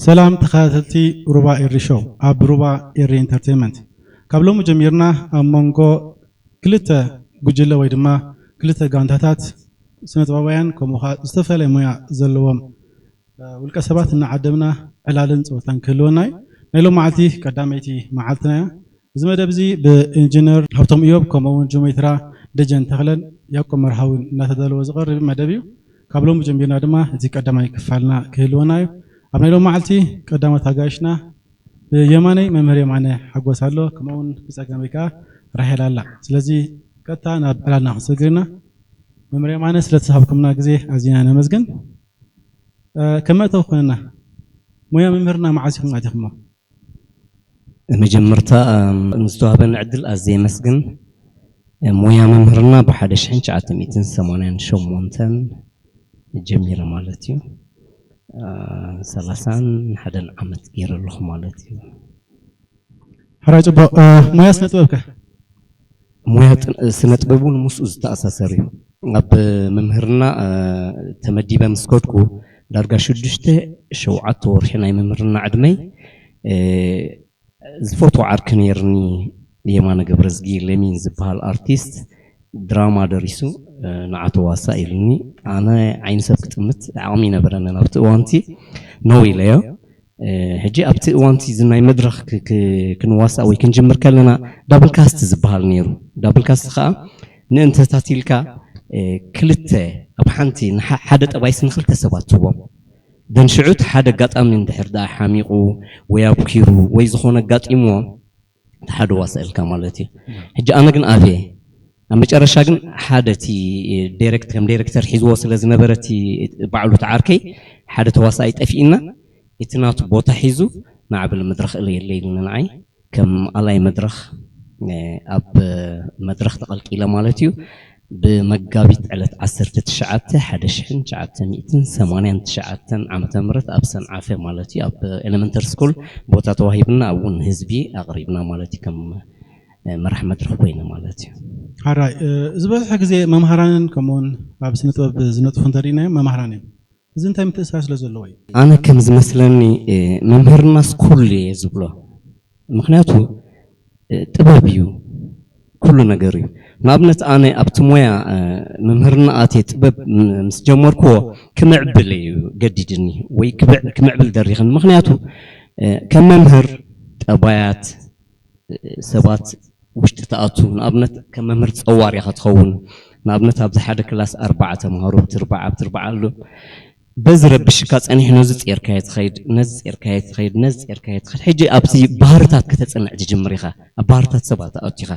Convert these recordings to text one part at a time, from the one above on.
ሰላም ተኸታተልቲ ሩባ ኤሪ ሾው። ኣብ ሩባ ኤሪ ኢንተርቴንመንት ካብ ሎሚ ጀሚርና ኣብ መንጎ ክልተ ጉጅለ ወይ ድማ ክልተ ጋንታታት ስነጥበባውያን ከምኡ ከዓ ዝተፈላለየ ሞያ ዘለዎም ውልቀ ሰባት እናዓደምና ዕላልን ፀወታን ክህልወና እዩ። ናይ ሎም መዓልቲ ቀዳመይቲ መዓልትና እያ። እዚ መደብ እዚ ብኢንጂነር ሃብቶም እዮብ ከምኡ እውን ጁሜትራ ደጀን ተኽለን ያቆብ መርሃዊን እናተዳለወ ዝቐርብ መደብ እዩ። ካብ ሎሚ ጀሚርና ድማ እቲ ቀዳማይ ክፋልና ክህልወና እዩ። ኣብ ናይ ሎም መዓልቲ ቀዳሞት ኣጋይሽና ብየማነይ መምህር የማነ ሓጎስ ኣሎ፣ ከምኡ እውን ብፀጋመይ ከዓ ራሄል ኣላ። ስለዚ ቀጥታ ናብ ዕላልና ክንሰግር ኢና። መምህር የማነ ስለተሃብኩምና ግዜ ኣዚና ነመስግን። ከመእተው ኮንና ሞያ መምህርና መዓዝ ኢኹም ኣቲኹሞ? መጀመርታ ንዝተዋህበኒ ዕድል ኣዝየ የመስግን። ሞያ መምህርና ብሓደ ሽሕን ትሽዓተ ሚእትን ሰማንያን ሸሞንተን ጀሚረ ማለት እዩ። ሰላሳን ሓደን ዓመት ገይረ ኣለኹ ማለት እዩ። ሕራይ ፅቡቕ። ሞያ ስነ ጥበብ ከ? ሞያ ስነ ጥበብ እውን ምስኡ ዝተኣሳሰር እዩ። ኣብ መምህርና ተመዲበ ምስ ከድኩ ዳርጋ ሽዱሽተ ሸውዓተ ወርሒ ናይ መምህርና ዕድመይ ዝፈትዎ ዓርኪ ነይርኒ የማነ ገብረዝጊ ለሚን ዝበሃል ኣርቲስት ድራማ ደሪሱ ንዓ ተዋሳእ ኢሉኒ። ኣነ ዓይኒ ሰብ ክጥምት ዓቕሚ ይነበረንን ኣብቲ እዋንቲ ነው ኢለዮ። ሕጂ ኣብቲ እዋንቲ እዚ ናይ መድረኽ ክንዋሳእ ወይ ክንጅምር ከለና ዳብል ካስት ዝበሃል ነይሩ። ዳብል ካስት ከዓ ንእንተታት ኢልካ ክልተ ኣብ ሓንቲ ሓደ ጠባይስ ንክልተ ሰባት ትህቦም። ደን ሽዑ እቲ ሓደ ኣጋጣሚ እንድሕር ደኣ ሓሚቑ ወይ ኣብኪሩ ወይ ዝኾነ ኣጋጢምዎ እቲ ሓደ ዋሳ ኢልካ ማለት እዩ። ሕጂ ኣነ ግን ኣበየ ኣብ መጨረሻ ግን ሓደ እቲ ዳይሬክት ከም ዳይሬክተር ሒዝዎ ስለ ዝነበረ እቲ ባዕሉ እቲ ዓርከይ ሓደ ተዋሳኣይ ጠፊእና እቲ ናቱ ቦታ ሒዙ ንዓብል መድረኽ እለ የለ ኢሉኒ ንዓይ ከም ኣላይ መድረኽ ኣብ መድረኽ ተቐልቂለ ማለት እዩ። ብመጋቢት ዕለት ዓሰርተ ትሽዓተ ሓደ ሽሕን ትሽዓተ ሚእትን ሰማንያን ትሽዓተን ዓመተ ምህረት ኣብ ሰንዓፈ ማለት እዩ ኣብ ኤለመንተሪ ስኩል ቦታ ተዋሂብና ኣብኡ ንህዝቢ ኣቕሪብና ማለት እዩ ከም መራሕ መድረኽ ኮይነ ማለት እዩ። ሓራይ ዝበዝሐ ግዜ መምሃራንን ከምኡውን ኣብ ስነ ጥበብ ዝነጥፉ እንተሪእናዮም መምሃራን እዮም። እዚ እንታይ ምትእስሳር ስለ ዘለዎ እዩ? ኣነ ከም ዝመስለኒ መምህርና ስኩል እየ ዝብሎ። ምክንያቱ ጥበብ እዩ ኩሉ ነገር እዩ። ንኣብነት ኣነ ኣብቲ ሞያ መምህርና ኣትየ ጥበብ ምስ ጀመርክዎ ክምዕብል እዩ ገዲድኒ ወይ ክምዕብል ደሪኽን። ምክንያቱ ከም መምህር ጠባያት ሰባት ውሽጢ ትኣቱ። ንኣብነት ከም መምህር ፀዋር ኢኻ ትኸውን። ንኣብነት ኣብዚ ሓደ ክላስ ኣርባዓ ተምሃሮ ብትርባዕ ኣብ ትርባዕ ኣሎ። በዚ ረብሽካ ፀኒሑ ነዚ ፂርካዮ ትኸይድ ነዚ ፂርካዮ ትኸይድ ነዚ ፂርካዮ ትኸይድ። ሕጂ ኣብዚ ባህርታት ከተፅንዕ ትጅምር ኢኻ። ኣብ ባህርታት ሰባት ኣቲኻ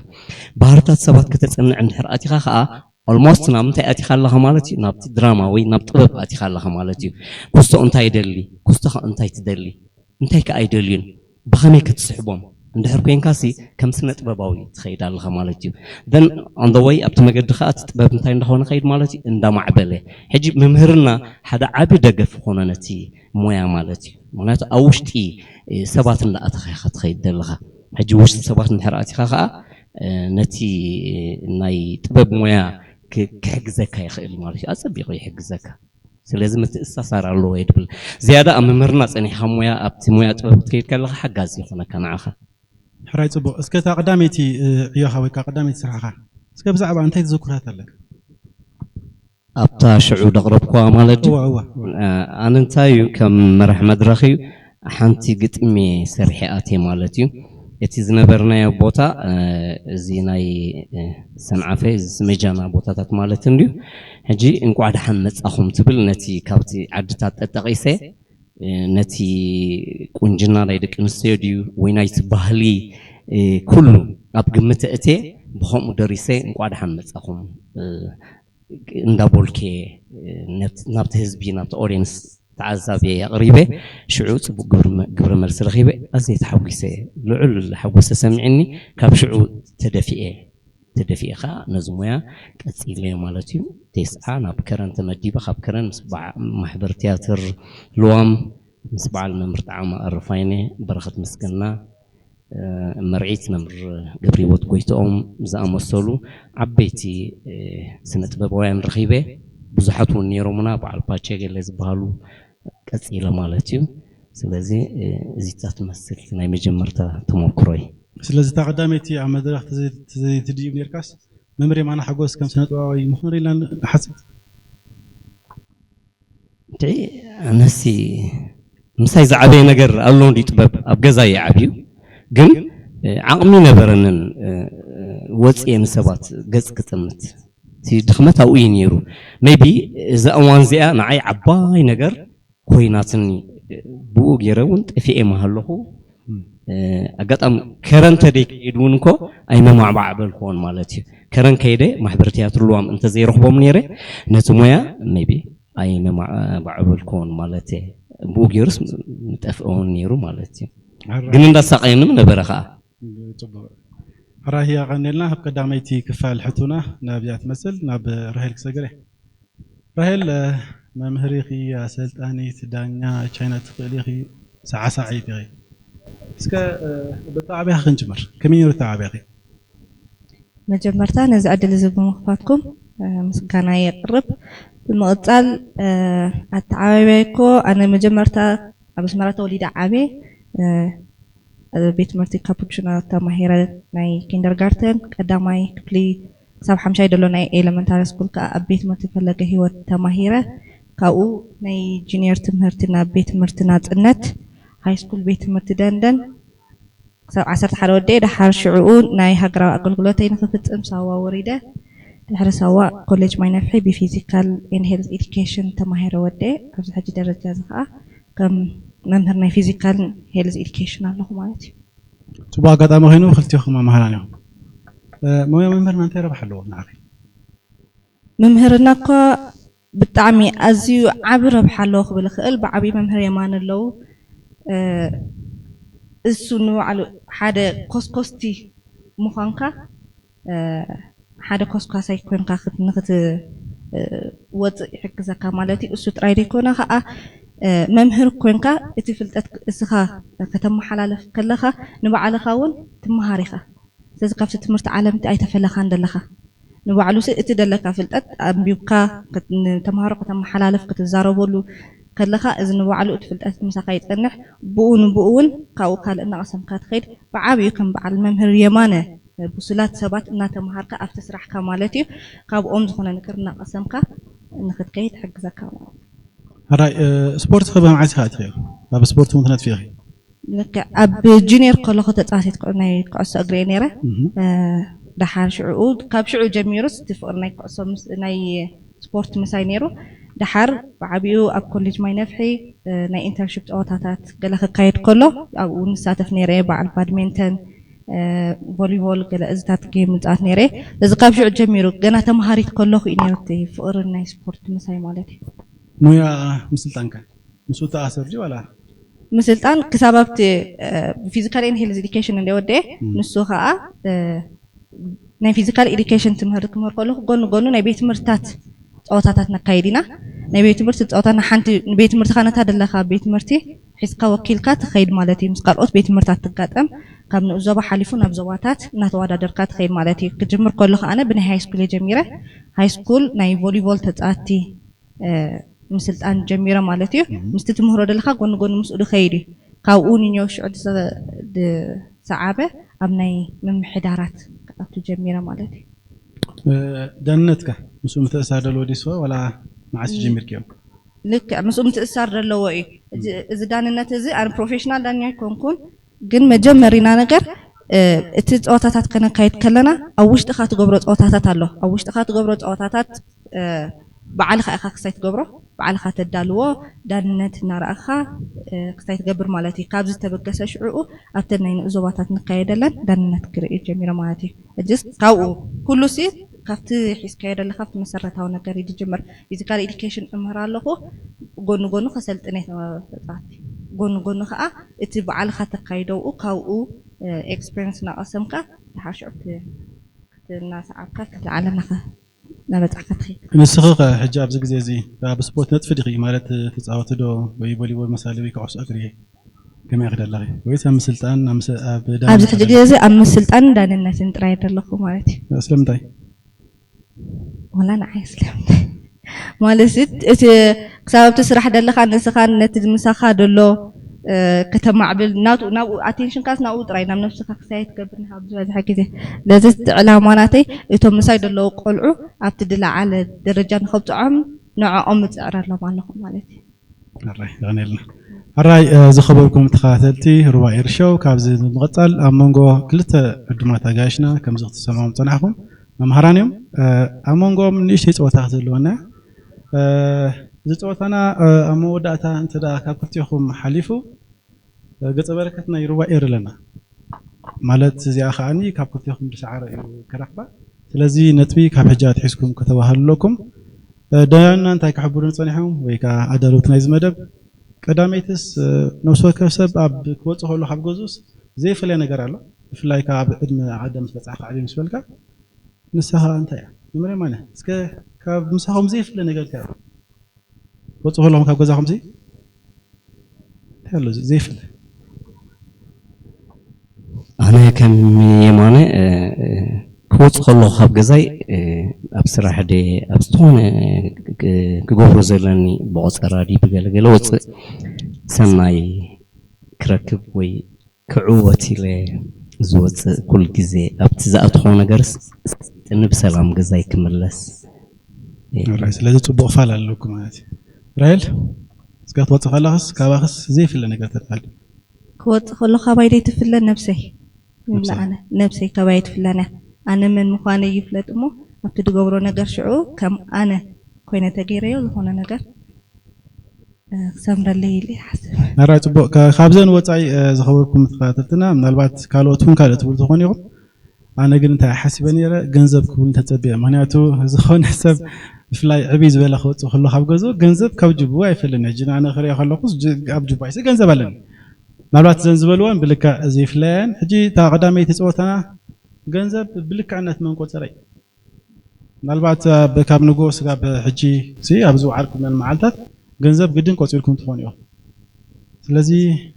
ባህርታት ሰባት ከተፅንዕ እንድሕር ኣቲኻ ከዓ ኦልሞስት ናብ ምንታይ ኣቲኻ ኣለኻ ማለት እዩ? ናብቲ ድራማ ወይ ናብ ጥበብ ኣቲኻ ኣለኻ ማለት እዩ። ኩስቶ እንታይ ይደሊ? ኩስቶኻ እንታይ ትደሊ? እንታይ ከ ኣይደልዩን? ብኸመይ ክትስሕቦም? እንድሕር ኮይንካሲ ከም ስነ ጥበባዊ ትኸይድ ኣለኻ ማለት እዩ። Then on the way ኣብቲ መገዲ ከዓ እቲ ጥበብ እንታይ እንዳኾነ ኸይድ ማለት እዩ እንዳማዕበለ። ሕጂ መምህርና ሓደ ዓቢ ደገፍ ኾነ ነቲ ሞያ ማለት እዩ። ምክንያቱ ኣብ ውሽጢ ሰባት እንዳኣተኻ ኢኻ ትኸይድ ዘለኻ። ሕጂ ውሽጢ ሰባት እንድሕር ኣቲኻ ከዓ ነቲ ናይ ጥበብ ሞያ ክሕግዘካ ይኽእል ማለት እዩ። ኣጸቢቑ ይሕግዘካ። ስለዚ ምትእሳሳር ኣለዎ እየ ድብል። ዝያዳ ኣብ መምህርና ጸኒሕካ ሞያ ኣብቲ ሞያ ጥበብ ክትከይድ ከለኻ ሓጋዚ ይኾነካ ንዓኻ። ሕራይ ጽቡቕ። እስከ እታ ቀዳመይቲ ዕዮኻ ወይ ከዓ ቀዳመይቲ ስራሕኻ እስከ ብዛዕባ እንታይ ትዝክራት ኣለካ? ኣብታ ሽዑ ደቕረብኳ ማለት እዩ። ኣነ እንታይ እዩ ከም መራሕ መድረኽ እዩ ሓንቲ ግጥሚ ሰርሐ ኣትየ ማለት እዩ። እቲ ዝነበርናዮ ቦታ እዚ ናይ ሰንዓፈ እዚ ስመጃና ቦታታት ማለት እንድዩ። ሕጂ እንቋዕ ደሓን መጻኹም ትብል ነቲ ካብቲ ዓድታት ጠጠቒሰ ነቲ ቁንጅና ናይ ደቂ ኣንስትዮ ድዩ ወይ ናይቲ ባህሊ ኩሉ ኣብ ግምት እቴ ብኸምኡ ደሪሰ እንቋዕ ደሓን መጻኹም እንዳቦልኬ ናብቲ ህዝቢ ናብቲ ኦድየንስ ተዓዛቢ ኣቕሪበ ሽዑ ጽቡቅ ግብሪ መልሲ ረኺበ ኣዝየ ተሓጒሰ። ልዑል ሓጎስ ተሰሚዕኒ። ካብ ሽዑ ተደፊኤ ተደፊኤ ከዓ ነዚ ሞያ ቀጺለዮ ማለት እዩ። ቴስዓ ናብ ከረን ተመዲበ። ካብ ከረን ምስ ማሕበር ትያትር ልዋም ምስ በዓል መምህር ጣዕማ ኣረፋይነ፣ በረኸት ምስግና፣ መርዒት መምህር ገብረሂወት ጎይትኦም ዝኣመሰሉ ዓበይቲ ስነ ጥበባውያን ረኺበ። ብዙሓት እውን ነይሮምና፣ በዓል ፓቸ ገለ ዝበሃሉ ቀፂለ ማለት እዩ። ስለዚ እዚታ ትመስል ናይ መጀመርታ ተሞክሮ እዩ። ስለዚ እታ ቀዳመይቲ ኣብ መድረኽ ትድይብ ነርካስ መምህር የማነ ሓጎስ ከም ስነጥበባዊ ምኾነ ኢልና ንሓስብ። እንታይ ኣነሲ ምሳይ ዝዓበየ ነገር ኣሎ እንዲ ጥበብ ኣብ ገዛ ይዓብዩ ግን ዓቕሚ ነበረንን ወፅየ ንሰባት ገፅ ክጥምት ድኽመት ኣብኡ እዩ ነይሩ። ሜቢ እዛ እዋን እዚኣ ንዓይ ዓባይ ነገር ኮይናትኒ ብኡ ገይረ እውን ጠፊኤ ምሃለኹ ኣጋጣሚ ከረን ተደይ ከይድ እውን እኮ ኣይመማዕባዕ በልክዎን ማለት እዩ። ከረን ከይደ ማሕበር ትያትር ልዋም እንተዘይረኽቦም ነይረ ነቲ ሞያ ሜቢ ኣይመማዕባዕ በልክዎን ማለት እየ። ብኡ ገይሩስ ምጠፍእዎን ነይሩ ማለት እዩ። ግን እንዳሳቀየንም ነበረ ከዓ። ራህያ ቀኒልና ኣብ ቀዳመይቲ ክፋል ሕቱና ናብዚኣ ትመስል ናብ ራሄል ክሰግር እየ። ራሄል መምህር ኢኺ፣ ኣሰልጣኒት፣ ዳኛ፣ ቻይና ትኽእሊ ኢኺ፣ ሰዓሳዒት ኢኺ። እስከ ብኣተዓባብያኺ ክንጅምር። ከመይ ነይሩ ኣተዓባብያኺ? መጀመርታ ነዚ ዕድል እዚ ብምኽፋትኩም ምስጋና የቕርብ። ብምቕፃል ኣተዓባብያይ እኮ ኣነ መጀመርታ ኣብ ኣስመራ ተወሊደ ዓብየ ቤት ትምህርቲ ካፑችኖ ተማሂረ ናይ ኪንደርጋርተን ቀዳማይ ክፍሊ ክሳብ ሓምሻይ ዘሎ ናይ ኤለመንታሪ ስኩል ከዓ ኣብ ቤት ትምህርቲ ፈለገ ህይወት ተማሂረ። ካብኡ ናይ ጂኒየር ትምህርቲ ናብ ቤት ትምህርቲ ናፅነት፣ ሃይ ስኩል ቤት ትምህርቲ ደንደን ክሳብ ዓሰርተ ሓደ ወዲኤ። ደሓር ሽዕኡ ናይ ሃገራዊ ኣገልግሎተይ ንክፍፅም ሳዋ ወሪደ። ድሕሪ ሳዋ ኮሌጅ ማይ ነፍሒ ብፊዚካል ኤንድ ሄልዝ ኤዲኬሽን ተማሂረ ወዲኤ። ኣብዚ ሕጂ ደረጃ እዚ ከዓ ከም መምህር ናይ ፊዚካል ሄልዝ ኤዲኬሽን ኣለኹ ማለት እዩ። ፅቡቅ ኣጋጣሚ ኮይኑ ክልቲኹም መምሃራን ኢኹም። ሞያ መምህርና እንታይ ረብሓ ኣለዎ ንዓኺ? መምህርና እኮ ብጣዕሚ ኣዝዩ ዓቢ ረብሓ ኣለዎ ክብል እኽእል። ብዓብዩ መምህር የማነ ኣለዉ። እሱ ንባዕሉ ሓደ ኮስኮስቲ ምዃንካ ሓደ ኮስኳሳይ ኮንካ ንክትወፅእ ይሕግዘካ ማለት እዩ። እሱ ጥራይ ዘይኮነ ከዓ መምህር ኮንካ እቲ ፍልጠት እስኻ ከተመሓላልፍ ከለኻ ንባዕልኻ እውን ትመሃር ኢኻ። ስለዚ ካብቲ ትምህርቲ ዓለም እቲ ኣይተፈለኻን ዘለኻ። ንባዕሉ ሲ እቲ ደለካ ፍልጠት ኣንቢብካ ንተምሃሮ ከተመሓላልፍ ክትዛረበሉ ከለኻ እዚ ንባዕሉ እቲ ፍልጠት ምሳኻ ይፀንሕ። ብኡ ንብኡ እውን ካብኡ ካልእ እናቐሰምካ ትኸይድ። ብዓብዩ ከም በዓል መምህር የማነ ብሱላት ሰባት እናተምሃርካ ኣብቲ ስራሕካ ማለት እዩ ካብኦም ዝኾነ ነገር እናቐሰምካ ንክትከይድ ትሕግዘካ ማለት እዩ። ሕራይ ስፖርት ከ ብመዓስ ኢኻ ኣትኺዮ? ኣብ ስፖርት እውን ትነጥፊ ኢኺ? ልክዕ ኣብ ጁኒየር ከለኹ ተፃዋቲት ናይ ኩዕሶ እግሪ እየ ነይረ። ደሓር ሽዕኡ ካብ ሽዑ ጀሚሩስ እቲ ፍቅሪ ናይ ኩዕሶ ናይ ስፖርት ምሳይ ነይሩ። ደሓር ብዓቢኡ ኣብ ኮሌጅ ማይ ነፍሒ ናይ ኢንተርንሽፕ ፀወታታት ገለ ክካየድ ከሎ ኣብኡ ንሳተፍ ነይረ። በዓል ባድሜንተን፣ ቮሊቦል፣ ገለ እዚታት ጌም ምፃወት ነይረ። እዚ ካብ ሽዑ ጀሚሩ ገና ተምሃሪት ከለኹ እዩ ነይሩ እቲ ፍቅሪ ናይ ስፖርት ምሳይ ማለት እዩ። ሙያ ምስልጣንከ ምስኡ ተኣሰር ድዩ ዋላ? ምስልጣን ክሳብ ኣብቲ ፊዚካል ኤንድ ሄልዝ ኤዲኬሽን እንደ ወደ ንሱ ከዓ ናይ ፊዚካል ኤዲኬሽን ትምህርቲ ክምህር ከለኹ ጎኒ ጎኑ ናይ ቤት ትምህርትታት ፀወታታት ነካይድ ኢና። ናይ ቤት ትምህርቲ ፀወታ ንሓንቲ ቤት ትምህርትኻ ነታ ደለካ ቤት ትምህርቲ ሒዝካ ወኪልካ ትኸይድ ማለት እዩ። ምስ ካልኦት ቤት ትምህርትታት ትጋጠም፣ ካብ ንኡስ ዞባ ሓሊፉ ናብ ዞባታት እናተወዳደርካ ትኸይድ ማለት እዩ። ክጅምር ከለኹ ኣነ ብናይ ሃይ ስኩል እየ ጀሚረ። ሃይ ስኩል ናይ ቮሊቦል ተፃወቲ ምስልጣን ጀሚረ ማለት እዩ። ምስቲ ትምህሮ ደለካ ጎኒ ጎኒ ምስኡ ድኸይድ እዩ። ካብኡ ንኛው ሽዑ ዝሰዓበ ኣብ ናይ ምምሕዳራት ክኣቱ ጀሚረ ማለት እዩ። ዳንነትከ ምስኡ ምትእሳር ደለዎ ዲስኸ ዋላ መዓስ ጀሚርክዮ? ልክዕ ምስኡ ምትእሳር ደለዎ እዩ። እዚ ዳንነት እዚ ኣነ ፕሮፌሽናል ዳኛ ኣይኮንኩን፣ ግን መጀመሪና ነገር እቲ ፀወታታት ከነካይድ ከለና ኣብ ውሽጥኻ ትገብሮ ፀወታታት ኣሎ። ኣብ ውሽጥኻ ትገብሮ ፀወታታት ባዕልኻ ኢኻ ክሳይ ትገብሮ፣ ባዕልኻ ተዳልዎ፣ ዳንነት እናረኣኻ ክሳይ ትገብር ማለት እዩ። ካብዚ ዝተበገሰ ሽዕኡ ኣብተን ናይ ንኡስ ዞባታት ንካየደለን ዳንነት ክርኢ ጀሚረ ማለት እዩ። እጅስ ካብኡ ኩሉ ሲ ካብቲ ሒዝካዮ ደለካ ኣብቲ መሰረታዊ ነገር እዩ ዝጅምር። ፊዚካል ኤዲኬሽን እምህር ኣለኹ፣ ጎኒ ጎኑ ከሰልጥነ ተፃወቲ ጎኒ ጎኑ ከዓ እቲ በዓልካ ተካይደው ካብኡ ኤክስፔሪንስ እናቐሰምካ ድሓር ሽዑ እናሰዓብካ ክልዓለ እናበፃሕካ ትኸይድ። ንስኺ ከ ሕጂ ኣብዚ ግዜ እዚ ኣብ ስፖርት ነጥፊ ዲኺ? ማለት ትፃወቲ ዶ ወይ ቮሊቦል መሳሊ ወይ ኩዕሶ እግሪ ከመይ ኢኺ ደለኺ? ወይስ ኣብ ምስልጣን ኣብ ዳ- ኣብዚ ሕጂ ግዜ እዚ ኣብ ምስልጣንን ዳንነትን ጥራይ ደለኹ ማለት እዩ። ስለምንታይ? ወላ ንዓይ ስለምንታይ ማለት እቲ ክሳብ ኣብቲ ስራሕ ደለኻ ንስኻን ነቲ ምሳኻ ደሎ ከተማዕብል ናብኡ ኣቴንሽንካስ ናብኡ ጥራይ ናብ ነብስካ ክሳየ ትገብር ኢካ ኣብዚ ዝበዝሐ ግዜ። ስለዚ እቲ ዕላማ ናተይ እቶም ምሳይ ዘለዉ ቆልዑ ኣብቲ ዝለዓለ ደረጃ ንኸብፅዖም ንዕኦም እፅዕረሎም ኣለኹ ማለት እዩ። ሕራይ የቐንየልና። ሕራይ ዝኸበርኩም ተኸታተልቲ ሩባ ኤርሾው፣ ካብዚ ብምቕፃል ኣብ መንጎ ክልተ ዕዱማት ኣጋይሽና ከምዚ ክትሰማሙ ፀናሕኩም መምሃራን እዮም። ኣብ መንጎኦም ንእሽተይ ፀወታ ዘለወና እዚ ፀወታና ኣብ መወዳእታ እንተ ካብ ክልቲኹም ሓሊፉ ገፀ በረከት ናይ ሩባ ኤር ኣለና ማለት እዚኣ ከዓኒ ካብ ክልቲኹም ዝሰዓረ እዩ ክረኽባ። ስለዚ ነጥቢ ካብ ሕጂ ኣትሒዝኩም ከተባህሉ ኣለኩም። ዳያኑና እንታይ ክሕብሩን ፀኒሖም ወይ ከዓ ኣዳለውቲ ናይዚ መደብ ቀዳመይትስ ነብሲ ወከፍ ሰብ ኣብ ክወፅእ ከሎ ካብ ገዝኡስ ዘይፍለየ ነገር ኣሎ። ብፍላይ ከዓ ኣብ ዕድመ ዓደ ምስ በፃሕካ ዕብየ ምስ በልካ ንሳ ከዓ እንታይ እያ? መምርያ ማነ እስከ ካብ ምሳኹም ዘይፍለ ነገር እንታይ ኣሎ? ወፁ ከለኹም ካብ ገዛኹም ሲ እንታይ ኣሎ ዘይፍለ? ኣነ ከም የማነ ክወፅ ከለኹ ካብ ገዛይ ኣብ ስራሕ ደ ኣብ ዝኾነ ክገብሮ ዘለኒ ብቆፀራ ዲ ብገለገለ ወፅእ ሰናይ ክረክብ ወይ ክዕወት ኢለ ዝወፅእ ኩል ግዜ ኣብቲ ዝኣትኾ ነገርስ ጥኒ ብሰላም ገዛይ ክምለስ ስለዚ ፅቡቅ ፋል ኣለኩ ማለት እዩ። ራሄል እስካ ትወፅእ ከለክስ ካባክስ ዘይፍለ ነገር ተትሃል ክወፅእ ከሎ ካባይ ደይ ትፍለ ነብሰይ ንብላ ኣነ ነብሰይ ካባይ ትፍለነ ኣነ መን ምኳነ ይፍለጥ እሞ ኣብቲ ዝገብሮ ነገር ሽዑ ከም ኣነ ኮይነ ተገይረዮ ዝኾነ ነገር ክሰምረለይ ኢለ ይሓስብ። ኣራይ ፅቡቅ። ካብዘን ወፃኢ ዝኸበርኩም ተኸታተልትና ምናልባት ካልኦት እውን ካልእ ትብሉ ትኾኑ ኢኹም። ኣነ ግን እንታይ ሓሲበ ነይረ ገንዘብ ክብል ተፀቢየ። ምክንያቱ ዝኾነ ሰብ ብፍላይ ዕብይ ዝበለ ክወፅእ ከሎ ካብ ገዝኡ ገንዘብ ካብ ጅቡ ኣይፈልን። ሕጂ ኣነ ክሪኦ ከለኩ ኣብ ጅባይሲ ገንዘብ ኣለኒ። ምናልባት እዘን ዝበልወን ብልክዕ ዘይፍለያን። ሕጂ እታ ቀዳመይቲ ፀወታና ገንዘብ ብልክዕነት መን ቆፀረ እዩ። ምናልባት ካብ ንጎ ስጋብ ሕጂ ሲ ኣብ ዝወዓልኩመን መዓልታት ገንዘብ ግድን ቆፂርኩም ትኾኑ ኢኹም። ስለዚ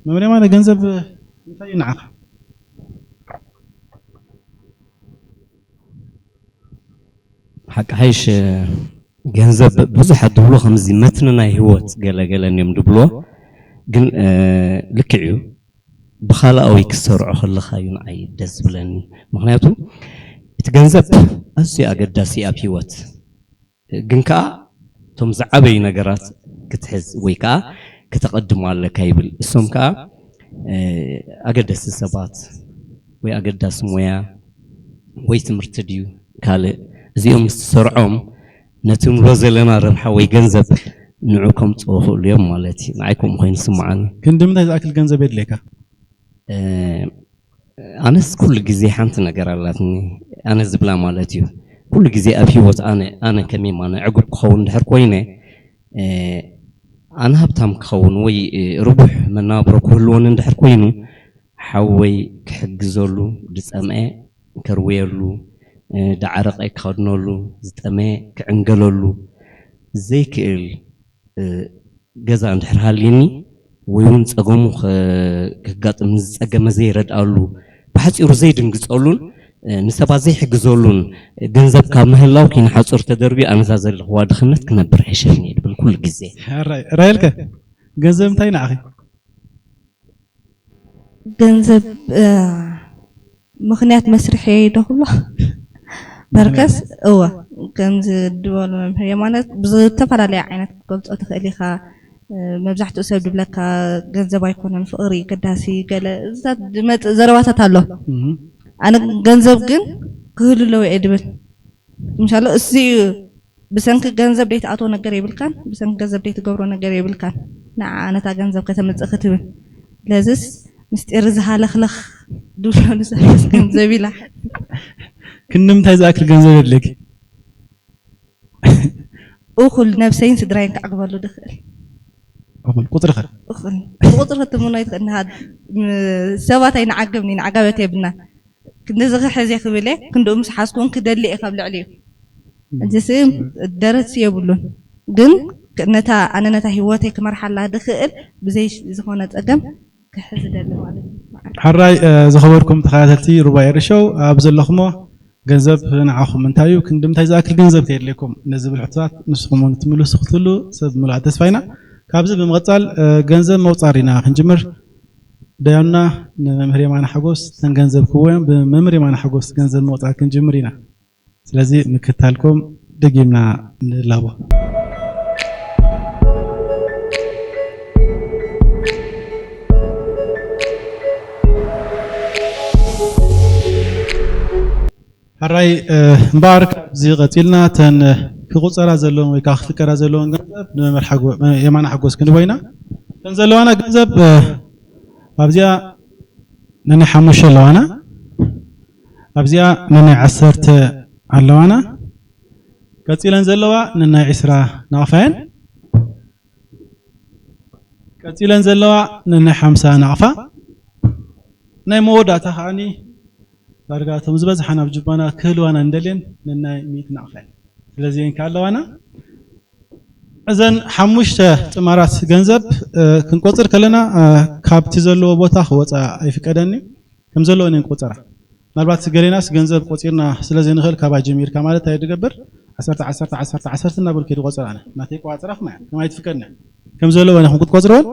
መምርያ ማለት ገንዘብ እንታይ እዩ ንዓኻ? ሓቂ ሓይሽ ገንዘብ ብዙሓት ድብሎ ከምዚ መትኒ ናይ ህይወት ገለገለ እዮም ድብሎ ግን ልክዕ እዩ ብኻልኣዊ ክሰርዖ ከለኻ እዩ ንዓይ ደስ ዝብለኒ ምክንያቱ እቲ ገንዘብ ኣዝዩ ኣገዳሲ ኣብ ህይወት ግን ከዓ እቶም ዝዓበዩ ነገራት ክትሕዝ ወይ ከዓ ከተቐድሞ ኣለካ ይብል እሶም ከዓ ኣገደስቲ ሰባት ወይ ኣገዳሲ ሞያ ወይ ትምህርቲ ድዩ ካልእ እዚኦም ምስ ትሰርዖም ነቲ ንብሎ ዘለና ረብሓ ወይ ገንዘብ ንዑ ከምፅኡ ክእሉ እዮም ማለት እዩ ንዓይ ከምኡ ኮይኑ ስምዓኒ ክንዲ ምንታይ ዝኣክል ገንዘብ የድልየካ ኣነስ ኩሉ ግዜ ሓንቲ ነገር ኣላትኒ ኣነ ዝብላ ማለት እዩ ኩሉ ግዜ ኣብ ሂወት ኣነ ኣነ ከመይ ማነ ዕጉብ ክኸውን ድሕር ኮይነ ኣነ ሃብታም ክኸውን ወይ ርቡሕ መናብሮ ክህልወኒ እንድሕር ኮይኑ ሓወይ ክሕግዘሉ ዝፀምአ ከርውየሉ ዳዓረቀ ክኸድነሉ ዝጠመ ክዕንገለሉ ዘይክእል ገዛ እንድሕር ሃልዩኒ ወይ እውን ፀገሙ ከጋጥም ንዝፀገመ ዘይረድኣሉ ብሓፂሩ ዘይድንግፀሉን ንሰባት ዘይሕግዘሉን ገንዘብ ካብ ምህላው ኪንሓፁር ተደርብዩ ኣነዛ ዘለኽዋ ድኽነት ክነብር ሕሸፍኒ እየ ድብል ኩሉ ግዜ ራይልከ ገንዘብ እንታይ ንዓኺ ገንዘብ ምኽንያት መስርሒ ዶ ክብሎ በርከስ እወ ከምዚ ድበሉ መምህር የማነት ብዝተፈላለየ ዓይነት ክትገልፆ ትኽእል ኢኻ መብዛሕትኡ ሰብ ድብለካ ገንዘብ ኣይኮነን ፍቕሪ ገዳሲ ገለ እዛት ዝመፅእ ዘረባታት ኣሎ ኣነ ገንዘብ ግን ክህሉ ኣለዎ እየ ድብል ምሻሎ እሱ ብሰንኪ ገንዘብ ደይትኣትዎ ነገር የብልካን፣ ብሰንኪ ገንዘብ ደይትገብሮ ነገር የብልካን። ንዓ ነታ ገንዘብ ከተምጽእ ክትብል። ለዝስ ምስጢር ዝሃለኽለኽ ድብሎ ንሰብስ ገንዘብ ኢላ። ክንምንታይ ዝኣክል ገንዘብ የድልየኪ? እኹል ነብሰይን ስድራይን ከዕግበሉ ድኽእል። እኹል ቁፅርኸ? እኹል ብቁፅሪ ክትምኖ ይትኽእል። ሰባት ኣይንዓግብን ኢና፣ ዓጋበት የብልናን። ክንድዚ ክሕዝ እየ ክብል እየ፣ ክንድኡ ምስ ሓዝኩ እውን ክደሊ እየ ካብ ልዕሊኡ። ሕጂ ሲ ደረት የብሉን፣ ግን ነታ ኣነ ነታ ህይወተይ ክመርሓላ ድኽእል ብዘይ ዝኾነ ፀገም ክሕዝ እደሊ ማለት እዩ። ሕራይ ዝኸበርኩም ተኸታተልቲ ሩባ ኤሪ ሾው ኣብ ዘለኹሞ ገንዘብ ንዓኹም እንታይ እዩ ክንዲ ምንታይ ዝኣክል ገንዘብ ከየድልየኩም ነዚ ዝብል ሕቶታት ንስኹም እውን ክትምልሱ ክትህሉ ሰብ ምልኣት ተስፋ ኢና። ካብዚ ብምቕጻል ገንዘብ መቑጻር ኢና ክንጅምር። ደያኑና ንመምህር የማነ ሓጎስ እተን ገንዘብ ክህቦ እዮም። ብመምህር የማነ ሓጎስ ገንዘብ ምቑጻር ክንጅምር ኢና። ስለዚ ምክታልኩም ደጊምና ንላቦ። ሕራይ እምበኣር ካብዚ ቀፂልና እተን ክቁፀራ ዘለዎን ወይ ከዓ ክፍቀዳ ዘለዎን ገንዘብ ንመምህር ሓጎ- የማነ ሓጎስ ክንቦ ኢና። እተን ዘለዋና ገንዘብ ኣብዚኣ ነናይ ሓሙሽተ ኣለዋና፣ ኣብዚኣ ነናይ ዓሰርተ ኣለዋና። ቀፂለን ዘለዋ ነናይ ዕስራ ናቕፋ እየን። ቀፂለን ዘለዋ ነናይ ሓምሳ ናቕፋ። ናይ መወዳእታ ከዓኒ ዳርጋ እቶም ዝበዝሓ ናብ ጅባና ክህልዋና እንደልየን ነናይ ሚእቲ ናቕፋ እየን። ስለዚ እየን ከ ኣለዋና። እዘን ሓሙሽተ ጥማራት ገንዘብ ክንቆፅር ከለና ካብቲ ዘለዎ ቦታ ክወፃ ኣይፍቀደኒ። ከም ዘለዎ እየን ክቆፀራ። ምናልባት ገሌናስ ገንዘብ ቆፂርና ስለ ዘይንኽእል ካባይ ጀሚርካ ማለት እንታይ ድገብር? ዓሰርተ ዓሰርተ ዓሰርተ ዓሰርተ እናበልኩ እየ ዝቆፅር ኣነ። ናተይ ቆፃፅራ ከማይ ከማይ ትፍቀድና። ከም ዘለዎ እየን ክትቆፅርወን።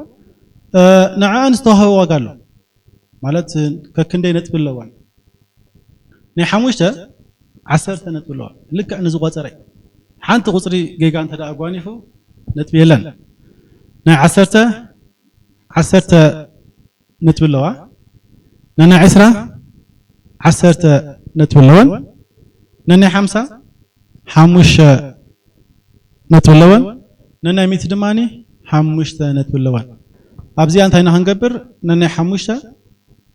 ንዕኣን ዝተዋህበ ዋጋ ኣሎ ማለት ከክንደይ ነጥቢ ኣለዋን? ናይ ሓሙሽተ ዓሰርተ ነጥቢ ኣለዋ። ልክዕ ንዝቆፀረ ሓንቲ ቁፅሪ ጌጋ እንተ ደኣ ኣጓኒፉ ነጥቢ የለን። ናይ ዓሰርተ ዓሰርተ ነጥቢ ኣለዋ። ነናይ ዕስራ ዓሰርተ ነጥቢ ኣለወን። ነናይ ሓምሳ ሓሙሽተ ነጥቢ ኣለወን። ነናይ ሚእቲ ድማ ሓሙሽተ ነጥቢ ኣለወን። ኣብዚኣ እንታይ ኢና ክንገብር? ነናይ ሓሙሽተ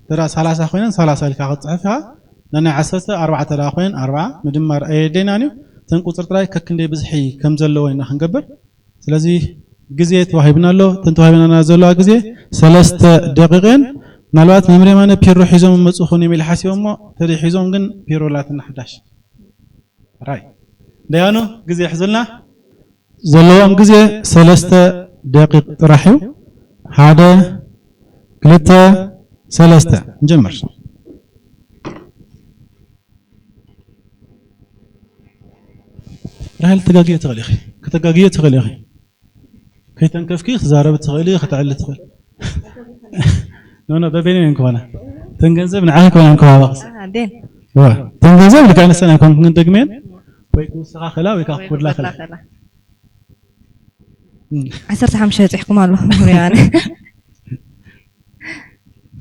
ተራ ሰላሳ ኮይነን ሰላሳ ኢልካ ክትፅሕፍ ኢኻ። ነናይ ዓሰርተ ኣርባዕተ ደኣ ኮይነን ኣርብዓ ምድማር ኣየድልየናን እዩ። እተን ቁፅሪ ጥራይ ከክንደይ ብዝሒ ከም ዘለዎ ኢና ክንገብር። ስለዚ ግዜ ተዋሂብና ኣሎ። እተን ተዋሂብና ዘለዋ ግዜ ሰለስተ ደቂቕ እየን። ምናልባት መምህር የማነ ፒሮ ሒዞም መፁ ኾን የሚል ሓሲቦ እሞ ተደይ ሒዞም ግን ፒሮ ላትና ሓዳሽ ራይ ደያኑ ግዜ ሕዝልና ዘለዎም ግዜ ሰለስተ ደቂቕ ጥራሕ እዩ። ሓደ ክልተ ሰለስተ ንጀምር። ራሄል ተጋግየ ትኽእል ኢኺ፣ ከተጋግየ ትኽእል ኢኺ። ከይተንከፍኪ ክትዛረቢ ትኽእሊ፣ ከተዕሊ ትኽእል። ኖ ኖ በበይነን እየን ክኾና። እተን ገንዘብ ንዓኺ ክኾና እንከባባቕሲ። ኣዴን። ዋ፣ እተን ገንዘብ ልክዕ ንሰን ኣይኮንኩን ክንደግመን ወይ ክውስኻ ከላ ወይ ከዓ ክጎድላ ከላ። ዓሰርተ ሓሙሽተ በፂሕኩም ኣሎ ምኽንያት።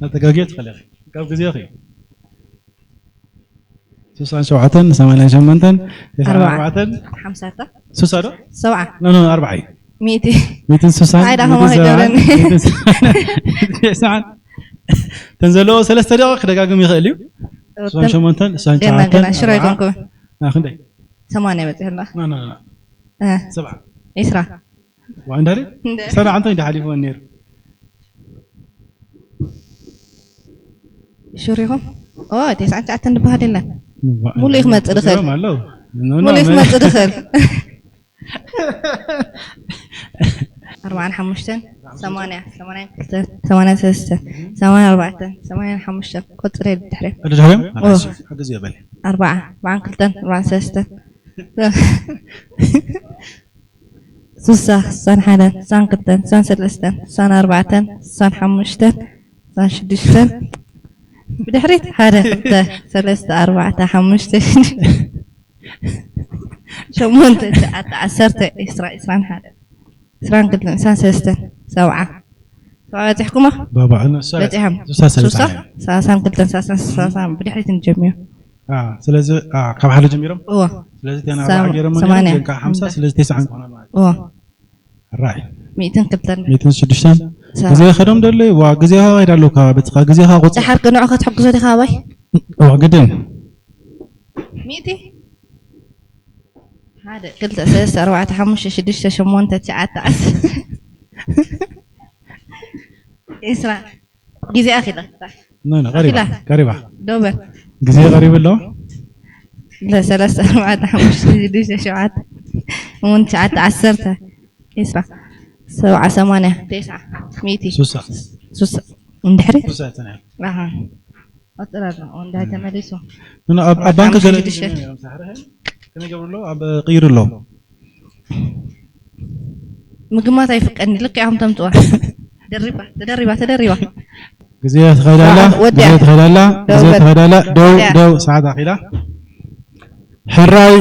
ኣተጋግየ ትኽእል ኢኺ። ካብ ግዜኺ። ስሳን ሸውዓተን ሰማንያን ሸመንተን ተስዓን ኣርባዕተን ሓምሳታ ሱሳ ዶ? ሰብዓ ኖ ኖ ኣርባዓ እዩ። ሚእቲ ሚእትን ሱሳን ኣይዳ ሚእትን ከማይ ሰብዓን ገረኒ። ሚእትን ሰብዓን። ተን ዘለዎ ሰለስተ ደቂቕ ክደጋግም ይኽእል እዩ። ስሳን ሸመንተን ስሳን ገና ሸውዓተን ገና ሽሮ ኣይኮንኩን። ክንደይ? ሰማንያ በፂሑ ኣላ። ኖ ኖ ኖ። ሰብዓ ዒስራ ዋ እንዳሪ ሰብዓ እንታይ እንዳ ሓሊፍዎ ነይሩ። ሽሪኹም ኦ ተስዓን ትሽዓተን ዝበሃል የለን። ሙሉእ ክመፅእ ድኽእል። ሙሉእ ክመፅእ ድኽእል። ኣርባዓን ሓሙሽተን ሰማንያ ሰማንያን ክልተን ሰማንያን ሰለስተን ሰማንያን ኣርባዕተን ሰማንያን ሓሙሽተን ቆፅረ ድሕሪ ድሕሪም ሓግዝ የበል ኣርባዓ ኣርባዓን ክልተን ኣርባዓን ሰለስተን ስሳ ስሳን ሓደን ስሳን ክልተን ስሳን ሰለስተን ስሳን ኣርባዕተን ስሳን ሓሙሽተን ስሳን ሽዱሽተን ብድሕሪት ሓደ ክልተ ሰለስተ ኣርባዕተ ሓሙሽተ ሽዱሽተ ሸሞንተ ትሽዓተ ዓሰርተ ዒስራ ዒስራን ሓደን ዒስራን ክልተን ዒስራን ሰለስተን ሰብዓ ሰብዓ በፂሕኩሞ ባባዕና በፂሖም ሱሳ ሰለስተ ሱሳ ሰላሳን ክልተን ሰላሳን ሰላሳን ብድሕሪት ንጀምዮ ስለዚ ካብ ሓደ ጀሚሮም እዎ ስለዚ ቴና ኣርባዓ ገይሮም ሰማንያ ጀንካ ሓምሳ ስለዚ ተስዓን ክኾና ማለት እዎ ራይ ሚእትን ክልተን ሚእትን ሽዱሽተን ግዜ ከዶም ደሎ ዋ ግዜኻ ከይዳ ኣለካ በትኻ ግዜኻ ቁፅር ደሓር ቅንዑ ክትሕግዞ ዲኻ ኣባይ ዋ ግድን ሚእቲ ሓደ ክልተ ሰለስተ ኣርባዕተ ሓሙሽተ ሽዱሽተ ሸሞንተ ትሽዓተ ዓሰርተ ዒስራ ግዜ ኣኺላ ኖ ኖ ቀሪባ ኣኺላ። ቀሪባ ዶበር ግዜ ቀሪቡ ኣሎ ለሰለስተ ኣርባዕተ ሓሙሽተ ሽዱሽተ ሸውዓተ ሸሞንተ ትሽዓተ ዓሰርተ ዒስራ ሰብዓ ሰማንያ ተስዓ ሚእቲ ሱሳ ሱሳ እንድሕሪ ሱሳ ተናያ ኣሃ ኣጥራር ነው እንዳ ተመሊሱ ኖ ኖ ኣብ ኣብ ባንክ ገለ ሽዱሽተ ከመይ ገብርሎ ኣብ ቅይር ኣሎ ምግማት ኣይፍቀድኒ። ልክዕ ኢኹም ተምፅዋ። ደሪባ ተደሪባ ተደሪባ። ግዜ ትኸይዳላ ሰዓት ወዲያ። ግዜ ትኸይዳላ ደው ግዜ በል። ትኸይዳላ ደው ወዲያ። ደው ሰዓት ኣኺላ። ሕራይ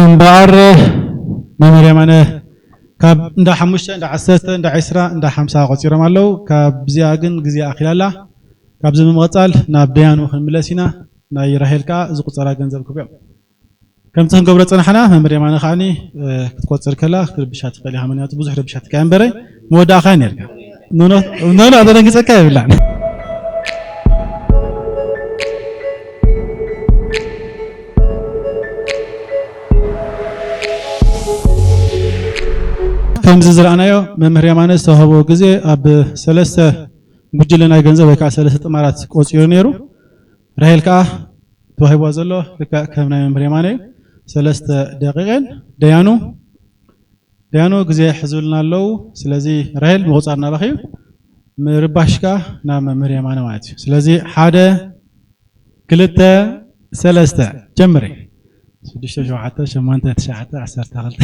እምበኣር መምህር የማነ ካብ እንዳ ሓሙሽተ እንዳ ዓሰርተ እንዳ ዕስራ እንዳ ሓምሳ ቆፂሮም ኣለዉ። ካብዚኣ ግን ግዜ ኣኺላ ኣላ። ካብዚ ብምቕፃል ናብ ደያኑ ክንምለስ ኢና። ናይ ራሄል ከዓ ዝቁፀራ ገንዘብ ክብዮም ከምቲ ክንገብሮ ፀናሕና መምህር የማነ ከዓኒ ክትቆፅር ከላ ክትርብሻ ትኽእል ኢኻ። ምክንያቱ ብዙሕ ረብሻትካ እምበረ መወዳእኻ ነርካ። ኖኖ ተደንግፀካ የብላን። ከምዚ ዝረኣናዮ መምህር የማነ ዝተዋህቦ ግዜ ኣብ ሰለስተ ጉጅለ ናይ ገንዘብ ወይ ከዓ ሰለስተ ጥማራት ቆፂሩ ነይሩ። ራሄል ከዓ ተዋሂብዋ ዘሎ ልክዕ ከም ናይ መምህር የማነ እዩ። ሰለስተ ደቂቀን ደያኑ ደያኑ ግዜ ሕዙልና ኣለዉ። ስለዚ ራሄል ምቁፃር ናባኺ እዩ። ምርባሽ ከዓ ናብ መምህር የማነ ማለት እዩ። ስለዚ ሓደ ክልተ ሰለስተ ጀምሪ። ሽዱሽተ ሸውዓተ ሸሞንተ ትሽዓተ ዓሰርተ ክልተ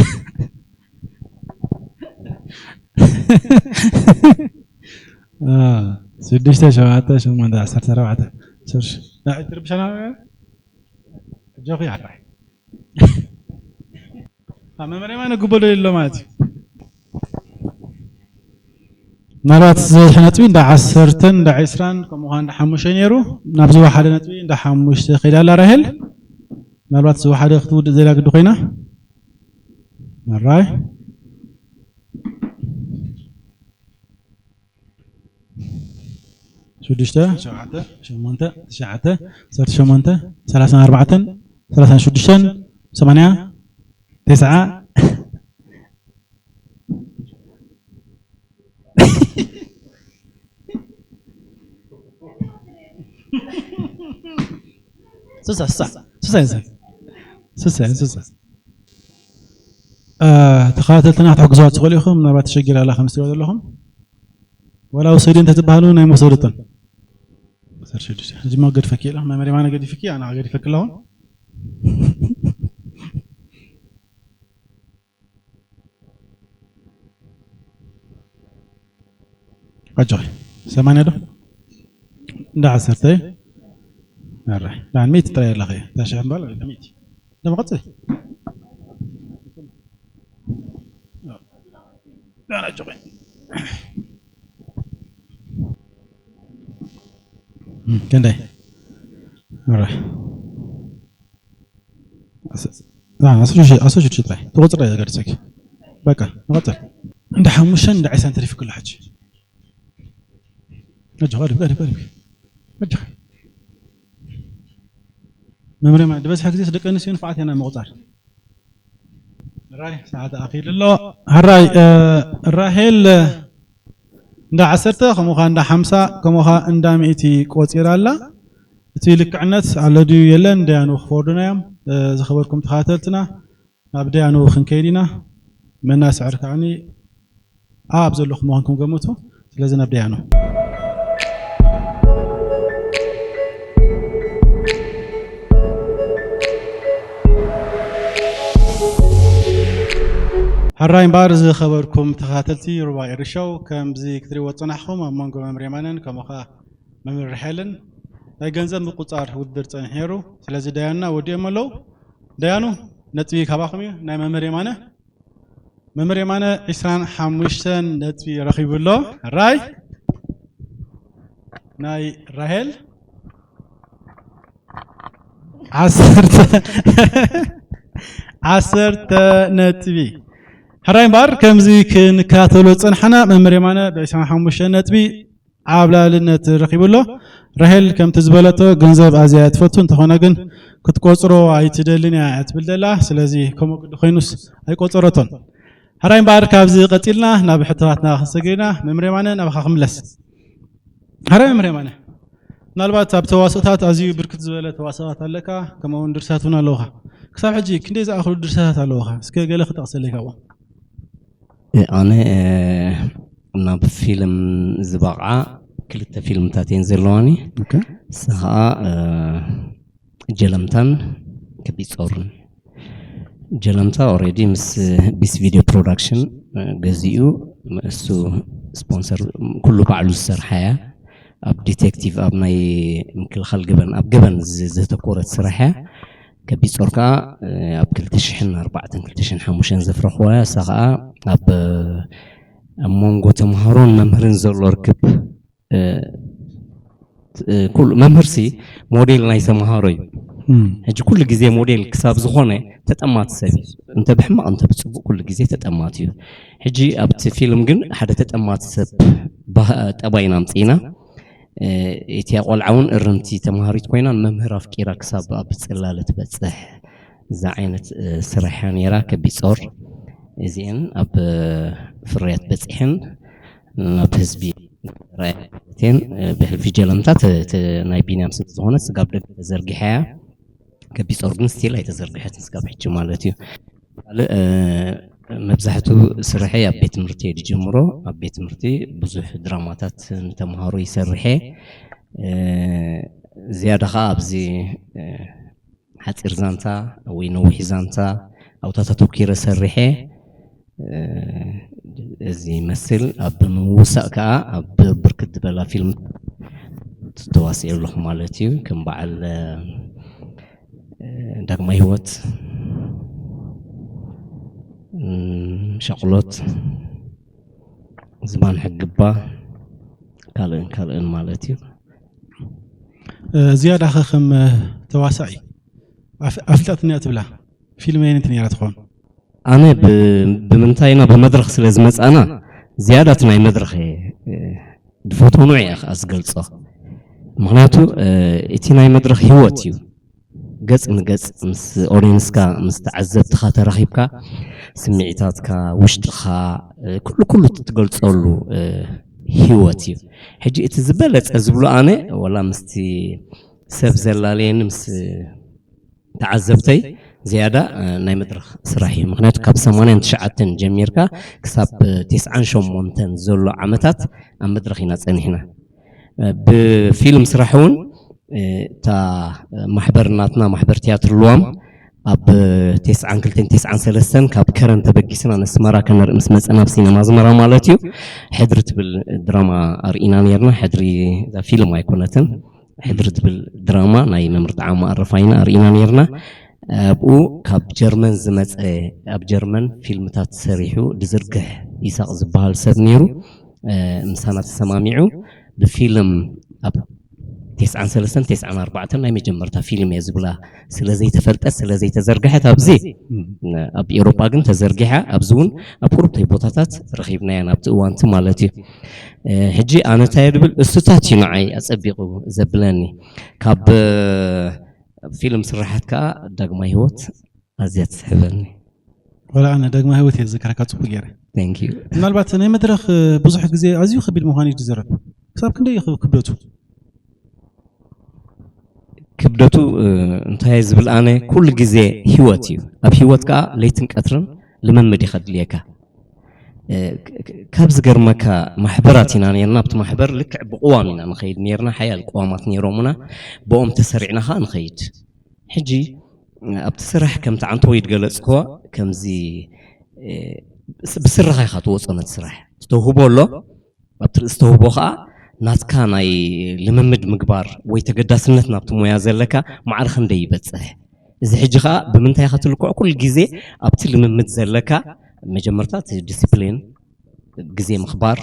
ሽዱሽተ ሸውዓተ ሸሞንተ ዓሰርተ ኣርባዕተ ትርብሻና ጆኺ ኣራይ ኣብ መመሪያ ማነ ጉቦ ደልሎ ማለት እዩ። ምናልባት ዝበዝሐ ነጥቢ እንዳ ዓሰርተን እንዳ ዕስራን ከምኡ ከዓ እንዳ ሓሙሽተ ነይሩ። ናብ ዝወሓደ ነጥቢ እንዳ ሓሙሽተ ከይዳ ኣላ ራሄል። ምናልባት ዝወሓደ ክትውድእ ዘላ ግዲ ኮይና ምራይ ሽዱሽተ ሸውዓተ ሸሞንተ ትሽዓተ ዓሰርተ ሸሞንተ ሰላሳን ኣርባዕተን ሰላሳን ሽዱሽተን ሰማንያ ተስዓ ስሳ ስሳ ስሳ ስሳ ስሳ ተኸታተልትና ክትሕግዝዋ ትኽእሉ ኢኹም። ምናልባት ተሸጊራ ኣላ ከም ትሪኦ ዘለኹም ዋላ ውሰዲ እንተትበሃሉ ናይ መውሰድቶን ሕጂ ማ ገድፈኪ ኢላ መመሪ ማነ ገዲፍኪ ኣና ገዲፈኪ ኣለኹም። ኣጆኺ ሰማንያ ዶ እንዳ ዓሰርተ ኣረ ዳን ሚት ጥራይ ኣለኺ ታሽሕ እምባል ሚት ደሞ ቀጽል ዳን ኣጆኺ ክንደይ ኣረ ኣስር ሽዱሽተ ጥራይ ትቁፅር ጥራይ ዘገድሰኪ በቃ ንቐፅል እንዳ ሓሙሽተን እንዳ ዕስራን ተሪፍክሎ ሕጂ ኣጆኻ ኣድብ ኣድብ ኣድብ ኣጆኻ መምርያ ማለት ዝበዝሐ ግዜ ደቂ ኣንስትዮ ንፍዓት ኢና ምቑፃር ራይ ሰዓት ኣኺሉ ኣሎ ሕራይ ራሄል እንዳ ዓሰርተ ከምኡኻ እንዳ ሓምሳ ከምኡኻ እንዳ ሚእቲ ቆፂራ ኣላ እቲ ልክዕነት ኣሎ ድዩ የለን ደያኑ ክፈርዱና እዮም ዝኸበርኩም ተኸታተልትና ናብ ደያኑ ክንከይድ ኢና መና ስዕር ከዓኒ ኣብ ዘለኹም ምዃንኩም ገምቱ ስለዚ ናብ ደያኑ ሕራይ እምበኣር ዝኸበርኩም ተኸታተልቲ ሩባ ኤርሾው ከምዚ ክትሪእዎ ዝፀናሕኹም ኣብ መንጎ መምህር የማነን ከምኡ ኸዓ መምህር ራሄልን ናይ ገንዘብ ምቁፃር ውድድር ፀኒሑ ነይሩ። ስለዚ ደያኑና ወዲኦም ኣለዉ። ደያኑ ነጥቢ ካባኹም እዩ። ናይ መምህር የማነ መምህር የማነ ዕስራን ሓሙሽተን ነጥቢ ረኺቡ ኣሎ። ሕራይ ናይ ራሄል ዓሰርተ ዓሰርተ ነጥቢ ሕራይ እምበኣር ከምዚ ክንከታተሎ ዝፀንሓና መምህር የማነ ብ ዕስራን ሓሙሽተን ነጥቢ ዓብላልነት ረኺቡ ኣሎ። ራሄል ከምቲ ዝበለቶ ገንዘብ ኣዝያ እያ ትፈቱ እንተኾነ ግን ክትቆፅሮ ኣይትደልን እያ እያ ትብል ዘላ። ስለዚ ከምኡ ግዲ ኮይኑስ ኣይቆፀረቶን። ሕራይ እምበኣር ካብዚ ቀፂልና ናብ ሕቶታትና ክንሰግር ኢና። መምህር የማነ ናባኻ ክምለስ። ሕራይ መምህር የማነ ምናልባት ኣብ ተዋስኦታት ኣዝዩ ብርክት ዝበለ ተዋስኦታት ኣለካ ከምኡ እውን ድርሰት እውን ኣለውካ ክሳብ ሕጂ ክንደይ ዝኣኽሉ ድርሰታት ኣለውካ እስከ ገለ ክጠቕሰለይ ካብኦም ኣነ ናብ ፊልም ዝበቕዓ ክልተ ፊልምታት እየን ዘለዋኒ ንሳ ከዓ ጀለምታን ከቢድ ፀሩን ጀለምታ ኦሬዲ ምስ ቢስ ቪድዮ ፕሮዳክሽን ገዚኡ፣ እሱ ስፖንሰር፣ ኩሉ ባዕሉ ዝሰርሓ እያ። ኣብ ዲቴክቲቭ፣ ኣብ ናይ ምክልኻል ገበን፣ ኣብ ገበን ዘተኮረት ስራሕ እያ። ከቢጾር ከዓ ኣብ ክልተ ሽሕን ኣርባዕተን ክልተ ሽሕን ሓሙሽተን ዘፍረኽዋ እያ። እሳ ከዓ ኣብ ኣብ መንጎ ተምሃሮን መምህርን ዘሎ ርክብ፣ ኩሉ መምህርሲ ሞዴል ናይ ተምሃሮ እዩ። ሕጂ ኩሉ ግዜ ሞዴል ክሳብ ዝኾነ ተጠማቲ ሰብ እዩ። እንተ ብሕማቕ እንተ ብፅቡቕ ኩሉ ግዜ ተጠማቲ እዩ። ሕጂ ኣብቲ ፊልም ግን ሓደ ተጠማቲ ሰብ ጠባይና ኣምፅእና። እቲ ቆልዓ እውን እርምቲ ተምሃሪት ኮይና ንመምህር ኣፍቂራ ክሳብ ኣብ ፅላለ ትበፅሕ። እዛ ዓይነት ስራሕያ ነይራ። ከቢጾር እዚአን ኣብ ፍርያት በፂሐን ናብ ህዝቢ ራእየን ብሕልፊ ጀለምታ ናይ ቢንያም ስለ ዝኾነ ስጋብ ደግ ተዘርጊሐያ። ከቢጾር ግን ስቲል ኣይተዘርግሐትን ስጋብ ሕጂ ማለት እዩ። ካልእ መብዛሕቱ ስርሐይ ኣብ ቤት ትምህርቲ እየ ዝጅምሮ። ኣብ ቤት ትምህርቲ ብዙሕ ድራማታት ንተምሃሮ ይሰርሐ። ዝያዳ ከዓ ኣብዚ ሓፂር ዛንታ ወይ ነዊሕ ዛንታ ኣብታት ኣተኪረ ሰሪሐ። እዚ ይመስል። ኣብ ምውሳእ ከዓ ኣብ ብርክት ዝበላ ፊልም ተዋሲኦ ኣለኹ ማለት እዩ። ከም በዓል ዳግማይ ህይወት፣ ሻቕሎት፣ ዝባን ሕግባ፣ ካልእን ካልእን ማለት እዩ። ዝያዳ ኸ ከም ተዋሳኢ ኣፍልጣትኒ እያ ትብላ ፊልም የነቲ ነይራ ትኾን? ኣነ ብምንታይና ብመድረኽ ስለ ዝመፃና ዝያዳ እቲ ናይ መድረኽ እየ ዝፈትዎ፣ ንዑ እየ ከዓ ዝገልፆ። ምክንያቱ እቲ ናይ መድረኽ ህይወት እዩ። ገፅ ንገፅ ምስ ኦዲየንስካ ምስ ተዓዘብትኻ ተራኺብካ ስምዒታትካ፣ ውሽጥኻ፣ ኩሉ ኩሉ ትገልፀሉ ህይወት እዩ። ሕጂ እቲ ዝበለፀ ዝብሎ ኣነ ወላ ምስቲ ሰብ ዘላለየኒ ምስ ተዓዘብተይ ዝያዳ ናይ መድረኽ ስራሕ እዩ። ምክንያቱ ካብ ሰማንያን ትሽዓተን ጀሚርካ ክሳብ ተስዓን ሸሞንተን ዘሎ ዓመታት ኣብ መድረኽ ኢና ፀኒሕና። ብፊልም ስራሕ እውን እታ ማሕበር ናትና ማሕበር ትያትር ልዋም ኣብ ተስዓን ክልተን ተስዓን ሰለስተን ካብ ከረን ተበጊስና ነስመራ ከነርኢ ምስ መፀና ኣብ ሲነማ ኣዝመራ ማለት እዩ ሕድሪ ትብል ድራማ ኣርኢና ነርና። ሕድሪ ፊልም ኣይኮነትን። ሕድሪ ትብል ድራማ ናይ መምህር ጣዕማ ኣረፋይና ኣርኢና ነርና። ኣብኡ ካብ ጀርመን ዝመፀ ኣብ ጀርመን ፊልምታት ሰሪሑ ድዝርግሕ ይሳቕ ዝበሃል ሰብ ነይሩ። ምሳና ተሰማሚዑ ብፊልም ኣብ ተስዓን ሰለስተን ተስዓን ኣርባዕተን ናይ መጀመርታ ፊልም እየ ዝብላ ስለ ዘይተፈልጠት ስለ ዘይተዘርግሐት ኣብዚ ኣብ ኤሮጳ ግን ተዘርጊሓ ኣብዚ እውን ኣብ ቁርብተይ ቦታታት ረኺብናያ ናብቲ እዋንቲ ማለት እዩ። ሕጂ ኣነ እንታይ እየ ድብል እሱታት እዩ ንዓይ ኣጸቢቑ ዘብለኒ ካብ ፊልም ስራሓት ከዓ ዳግማይ ህይወት ኣዝያ ትስሕበኒ። ወላ ኣነ ዳግማይ ህይወት እየ ዝዝክረካ ጽቡቅ ገይረ። Thank you። ምናልባት ናይ መድረኽ ብዙሕ ግዜ ኣዝዩ ከቢድ ምዃኑ እዩ ዝዝረብ። ክሳብ ክንደይ እዩ ክብደቱ? ክብደቱ እንታይ ዝብል ኣነ ኩሉ ግዜ ህይወት እዩ። ኣብ ህይወት ከዓ ለይትን ቀትርን ልምምድ እዩ ከድልየካ። ካብ ዝገርመካ ማሕበራት ኢና ነርና ኣብቲ ማሕበር ልክዕ ብቅዋም ኢና ንኸይድ ነርና ሓያል ቅዋማት ነይሮምና ብኦም ተሰሪዕና ከዓ ንኸይድ። ሕጂ ኣብቲ ስራሕ ከምቲ ዓንተወይ ዝገለፅክዎ ከምዚ ብስርኻ ኢኻ ትወፆ ነቲ ስራሕ ዝተውህቦ ኣሎ ኣብቲ ርእሲ ተውህቦ ከዓ ናትካ ናይ ልምምድ ምግባር ወይ ተገዳስነት ናብቲ ሞያ ዘለካ ማዕረ ክንደይ ይበፅሕ እዚ ሕጂ ከዓ ብምንታይ ኢኻ ትልክዖ ኩሉ ግዜ ኣብቲ ልምምድ ዘለካ መጀመርታ እቲ ዲስፕሊን ግዜ ምኽባር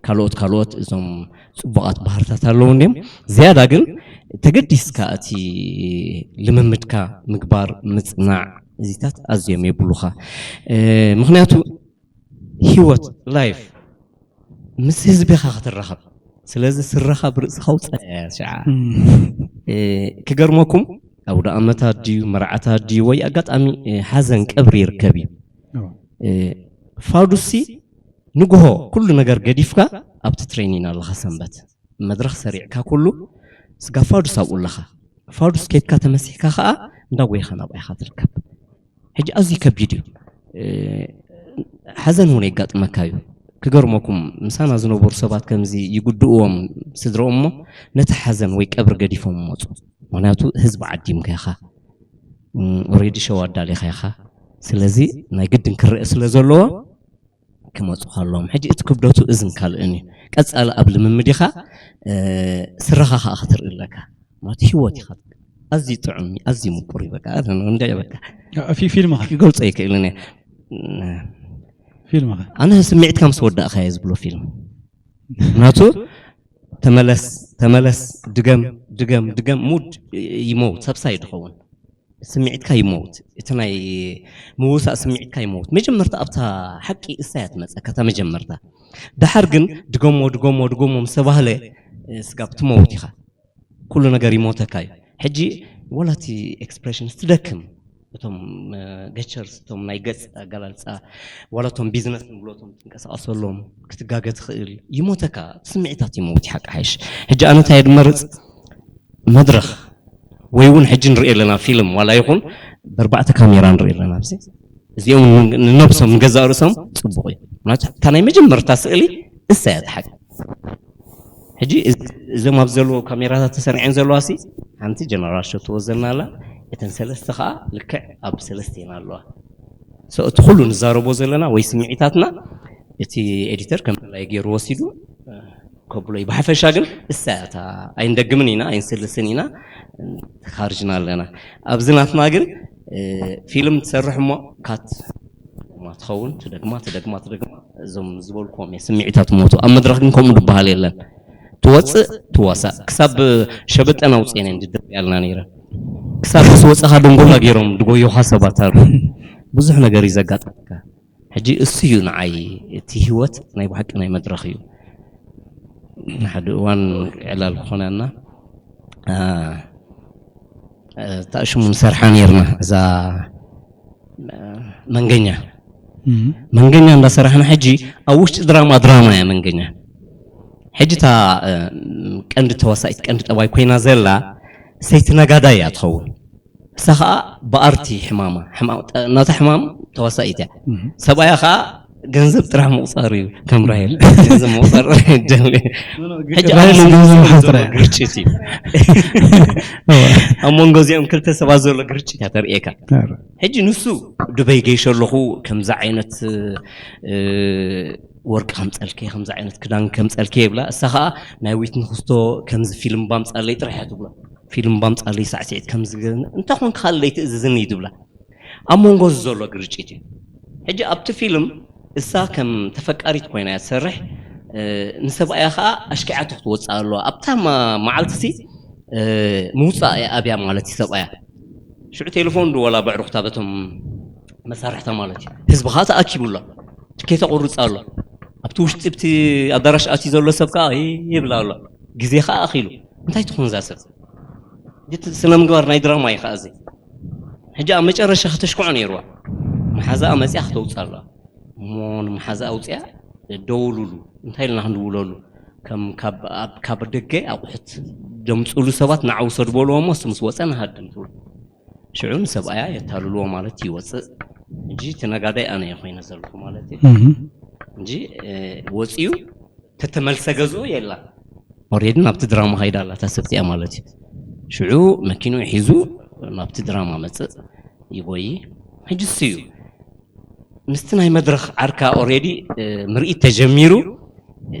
ካልኦት ካልኦት እዞም ፅቡቃት ባህርታት ኣለዉ እንዲም ዝያዳ ግን ተገዲስካ እቲ ልምምድካ ምግባር ምፅናዕ እዚታት ኣዝዮም የብሉኻ ምክንያቱ ህይወት ላይፍ ምስ ህዝቢኻ ክትራኸብ ስለዚ ስረኻ ብርእስኻ ውፀ ሸዓ ክገርመኩም ኣውደ ኣመታት ድዩ መርዓታት ድዩ ወይ ኣጋጣሚ ሓዘን ቀብሪ ይርከብ እዩ ፋዱሲ ንግሆ ኩሉ ነገር ገዲፍካ ኣብቲ ትሬኒን ኣለኻ ሰንበት መድረኽ ሰሪዕካ ኩሉ ስጋ ፋዱስ ኣብኡ ኣለኻ ፋዱስ ኬድካ ተመሲሕካ ከዓ እንዳጎይኻ ናብኣይኻ ትርከብ ሕጂ ኣዝዩ ከቢድ እዩ ሓዘን እውን የጋጥመካ እዩ ክገርመኩም ምሳና ዝነበሩ ሰባት ከምዚ ይጉድእዎም ስድረኦም እሞ ነቲ ሓዘን ወይ ቀብሪ ገዲፎም መፁ ምክንያቱ ህዝቢ ዓዲምካ ኢኻ ኦሬዲ ሸው ኣዳሊኻ ኢኻ ስለዚ ናይ ግድን ክረአ ስለ ዘለዎ ክመፁ ከለዎም። ሕጂ እቲ ክብደቱ እዝን ካልእን እዩ። ቀፃሊ ኣብ ልምምድ ኢኻ፣ ስረኻ ከዓ ክትርኢ ኣለካ። ማለት ህይወት ኢኻ። ኣዝዩ ጥዑም እዩ፣ ኣዝዩ ምቁር እዩ። በቃ እንደ በቃ ፊልም ክገልፆ ይክእልን እየ። ፊልም ኸ ኣነ ስምዒትካ ምስ ወዳእካ እየ ዝብሎ ፊልም ናቱ። ተመለስ፣ ተመለስ፣ ድገም፣ ድገም፣ ድገም። ሙድ ይመውት፣ ሰብሳይ ድኸውን። ስምዒትካ ይመውት። እቲ ናይ ምውሳእ ስምዒትካ ይመውት። መጀመርታ ኣብታ ሓቂ እሳያ ትመፀካ እታ መጀመርታ። ደሓር ግን ድገሞ፣ ድገሞ፣ ድገሞ ምስ ተባህለ ስጋብ ትመውት ኢኻ። ኩሉ ነገር ይሞተካ እዩ። ሕጂ ወላ እቲ ኤክስፕሬሽንስ ትደክም። እቶም ገቸርስ፣ እቶም ናይ ገፅ ኣገላልፃ፣ ዋላ እቶም ቢዝነስ ንብሎ እቶም ትንቀሳቀሰሎም ክትጋገ ትኽእል ይሞተካ። እቲ ስምዒታት ይመውት ይሓቂ ሓይሽ። ሕጂ ኣነ እንታይ ድመርፅ መድረኽ ወይ እውን ሕጂ ንርኢ ኣለና ፊልም ዋላ ይኹን ብኣርባዕተ ካሜራ ንርኢ ኣለና ኣብዚ እዚኦም ንነብሶም ንገዛእ ርእሶም ፅቡቕ እዩ። ምክንያቱ እታ ናይ መጀመርታ ስእሊ እሳ እያ ትሓቂ። ሕጂ እዞም ኣብ ዘለዎ ካሜራታት ተሰሪዐን ዘለዋ ሲ ሓንቲ ጀነራል ሸቶ ወዘና ኣላ። እተን ሰለስተ ከዓ ልክዕ ኣብ ሰለስተ ኢና ኣለዋ። እቲ ኩሉ ንዛረቦ ዘለና ወይ ስምዒታትና እቲ ኤዲተር ከም ድላይ ገይሩ ወሲዱ ከብሎ እዩ። ብሓፈሻ ግን እሳ እያ እታ ኣይንደግምን ኢና ኣይንስልስን ኢና ተኻርጅና ኣለና። ኣብዚ ናትና ግን ፊልም ትሰርሕ እሞ ካት ትኸውን ትደግማ ትደግማ ትደግማ እዞም ዝበልኩዎም እየ ስምዒታት ሞቱ። ኣብ መድረኽ ግን ከምኡ ዝበሃል የለን። ትወፅእ ትዋሳእ ክሳብ ሸበጠን ኣውፅኤን እየን ድደርብያልና ነይረን። ክሳብ ምስ ወፅኻ ደንጎላ ገይሮም ድጎዮኻ ሰባት ኣሉ። ብዙሕ ነገር እዩ ዘጋጥመካ። ሕጂ እሱ እዩ ንዓይ እቲ ህይወት ናይ ብሓቂ ናይ መድረኽ እዩ። ንሓደ እዋን ዕላል ክኾነና እታ ሽሙ ንሰርሓ ነርና እዛ መንገኛ መንገኛ እንዳሰራሕና ሕጂ ኣብ ውሽጢ ድራማ ድራማ እያ መንገኛ። ሕጂ እታ ቀንዲ ተዋሳኢት ቀንዲ ጠባይ ኮይና ዘላ ሰይቲ ነጋዳይ እያ ትኸውን። እሳ ከዓ ብኣርቲ ሕማማ ናታ ሕማም ተዋሳኢት እያ። ሰብኣያ ከዓ ገንዘብ ጥራሕ ምቁፃር እዩ ከም ራሄል ገንዘብ ምቁፃር ግርጭት እዩ። ኣብ መንጎ እዚኦም ክልተ ሰባት ዘሎ ግርጭት እያ ተርእየካ። ሕጂ ንሱ ዱበይ ገይሸ ኣለኹ ከምዚ ዓይነት ወርቂ ከምፀልከ ከምዚ ዓይነት ክዳን ከምፀልከ ይብላ። እሳ ከዓ ናይ ዊትኒ ክስቶ ከምዚ ፊልም ባምፃለይ ጥራሕ እያ ትብሎ። ፊልም ባምፃለይ ሳዕስዒት ከምዚ እንታይ ኮንካ ለይቲ እዝዝኒ እዩ ትብላ። ኣብ መንጎ እዚ ዘሎ ግርጭት እዩ። ሕጂ ኣብቲ ፊልም እሳ ከም ተፈቃሪት ኮይና እያ ትሰርሕ። ንሰብኣያ ከዓ ኣሽኪዓቶ ክትወፅእ ኣለዋ ኣብታ መዓልቲ ሲ ምውፃእ እያ ኣብያ ማለት እዩ ሰብኣያ። ሽዑ ቴሌፎን ድወላ በዕሩኽታ በቶም መሳርሕታ ማለት እዩ። ህዝቢ ከዓ ተኣኪቡ ኣሎ። ትኬት ኣቁርፅ ኣሎ። ኣብቲ ውሽጢ ብቲ ኣዳራሽ ኣትዩ ዘሎ ሰብ ከዓ ይብላ ኣሎ። ግዜ ከዓ ኣኺሉ እንታይ ትኾን እዛ ሰብ ስነ ምግባር ናይ ድራማ እዩ ከዓ እዚ። ሕጂ ኣብ መጨረሻ ከተሽክዖ ነይርዋ። መሓዛኣ መፅያ ክተውፅእ ኣለዋ። እሞ ንመሓዛኣ ኣውፅያ ደውሉሉ እንታይ ኢልና ክንድውለሉ? ካብ ደገ ኣቑሑት ደምፅሉ ሰባት ንዓ ውሰዱ በልዎ እሞ እሱ ምስ ወፀ ንሃድም ትብሉ። ሽዑ ንሰብኣያ የታልልዎ ማለት ይወፅእ። እንጂ እቲ ነጋዳይ ኣነ እየ ኮይነ ዘለኹ ማለት እዩ። እንጂ ወፂኡ ተተመልሰ ገዝኡ የላ። ኦሬዲ ናብቲ ድራማ ከይዳ ኣላ እታ ሰብቲያ ማለት እዩ። ሽዑ መኪኑ ሒዙ ናብቲ ድራማ መፅእ ይጎይ። ሕጂ እሱ እዩ ምስቲ ናይ መድረኽ ዓርካ ኦሬዲ ምርኢት ተጀሚሩ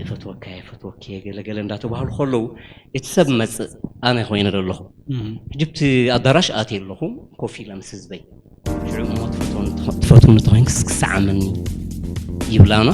ፈትወካ ፈትወኪ ገለገለ እንዳተባህሉ ከለዉ እቲ ሰብ መፅእ ኣነ ኮይነ ዘለኹ። ሕጂ ብቲ ኣዳራሽ ኣትየ ኣለኹ ኮፍ ኢለ ምስ ህዝበይ ሽዑ እሞ ትፈትወኒ ተኾይንክስ ክሰዓመኒ ይብላና።